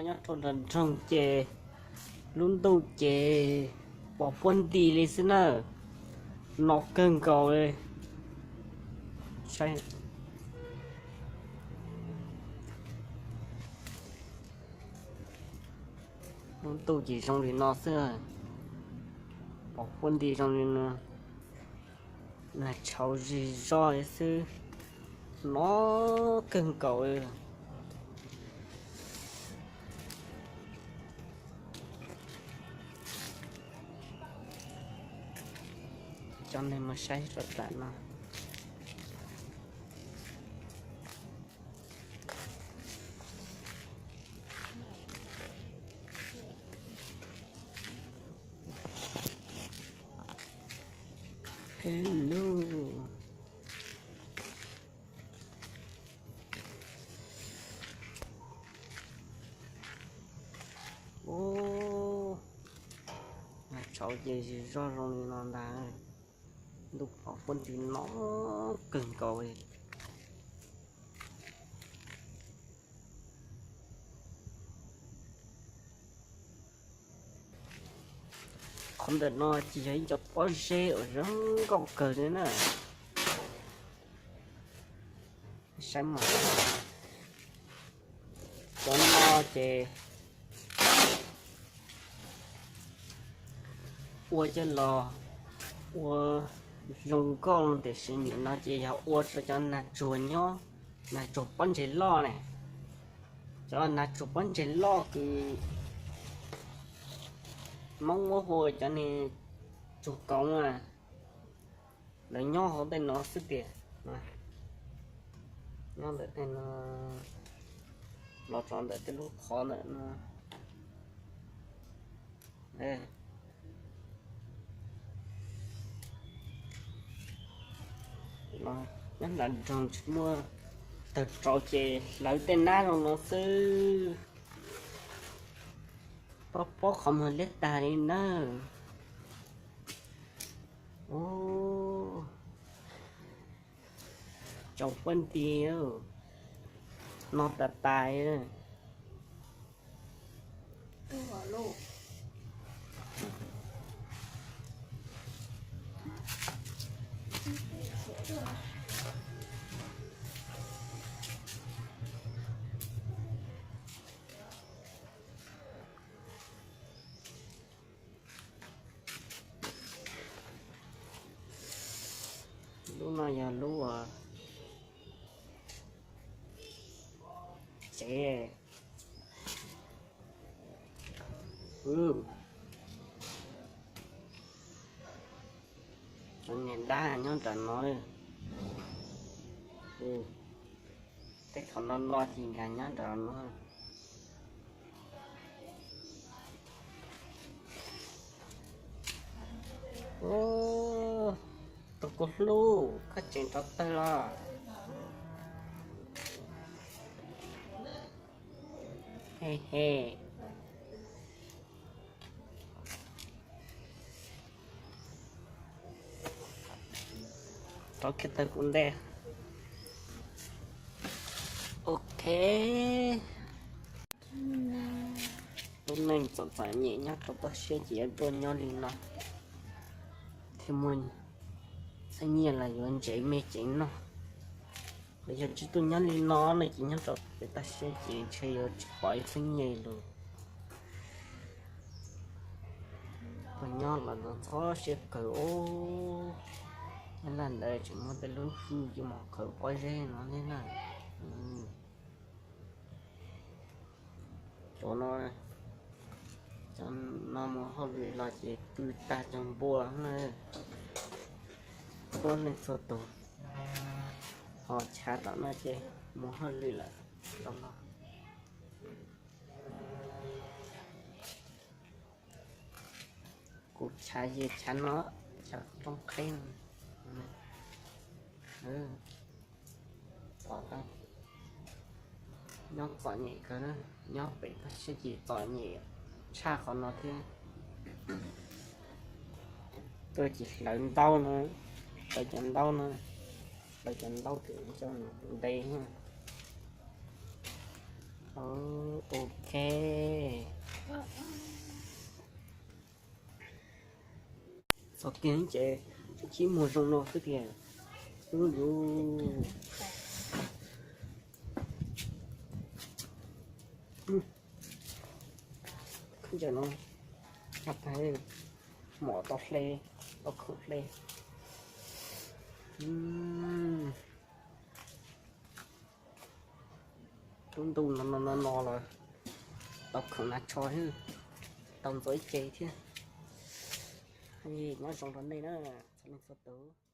Nyob rau nram nroog ces lub ntuj ces pos huab nti li xwb na, no kawg nkaus li. Lub ntuj ces zoo li no xwb, pos huab nti zoo li no, nag tshauv zig zog li xwb, no kawg nkaus li. Coj nej mus saib rau tam no. Hello. Ub, nag tshauv ces zig zog zoo li no ntag. Ntuj pos huab nti no kawg nkaus li. Qhov ntawm no ces yog ib co pob zeb uas zoo nkauj kawg li na. Saib mas, cov no ces ua coj los ua zoo nkauj tiam sis nim no ces yog ua rau cov nag tsuag nyob, nag tsuag pob ntseg loj ne. Cov nag tsuag pob ntseg loj kws Hmoob muab hu ua cov niag tsuag koov a, lawv nyob hauv tej no xwb tiag. Nyob ntawm tej no, los rau ntawm tej lub qhov ntawm no. Nyob nram nroog tsis muaj, tawg rau ces hlawv tej nab zoo no xwb. Pob pob qhov muag liab tag li nawb. Ub, tsaus huab nti, no tas tas. Lub no yog lub tsev. Cov niag dab nyob nram no. Tej qhov no no ces nkag nyob nram no. Tus kuv hlub, koj tseem rov tawg los? He he. Rov kiag tawg kuv ntej. Ok. Lub neej txom txom nyem nyob rau toj siab ces yuav dua nyob li no thiaj muaj xeeb nyiaj los yuav ntsev me ceev noj. Los yog tsis tuaj nyob li no no ces nyob rau pem toj siab ces ntshe yuav tsis pom ib xeeb nyiaj lus. Tuaj nyob los ntxhov siab kawg os. Nyob laj ntawd tseem muaj tej lub hwj coj mus khaws pob zeb no thiab na. Cov no, cov no mus hauj lwm los ces pw tag cov npua na. Puab neeg txhua tus ho tshav tom no ces mus hauj lwm lawm. Kuv tshav ze tshav no, tshav roob qheb no. Nyob txom nyem kawg na, nyob pem toj siab ces txom nyem tshaj qhov no thiab. Tuaj ces hlawv ntaub no, hlawv cov ntaub no, hlawv cov ntaub ces coj nte. Ok. Txog kiag ces tsis muag zoo no xwb tiag. Ub yuv. Ntawm no, mom tau hle, tau khoom hle. Lub ntuj no no no los tau khoom hnav tsho thiab, tau ntxuav ib ce thiab. Nyob zoo rau nej na, txhua leej txhua tus.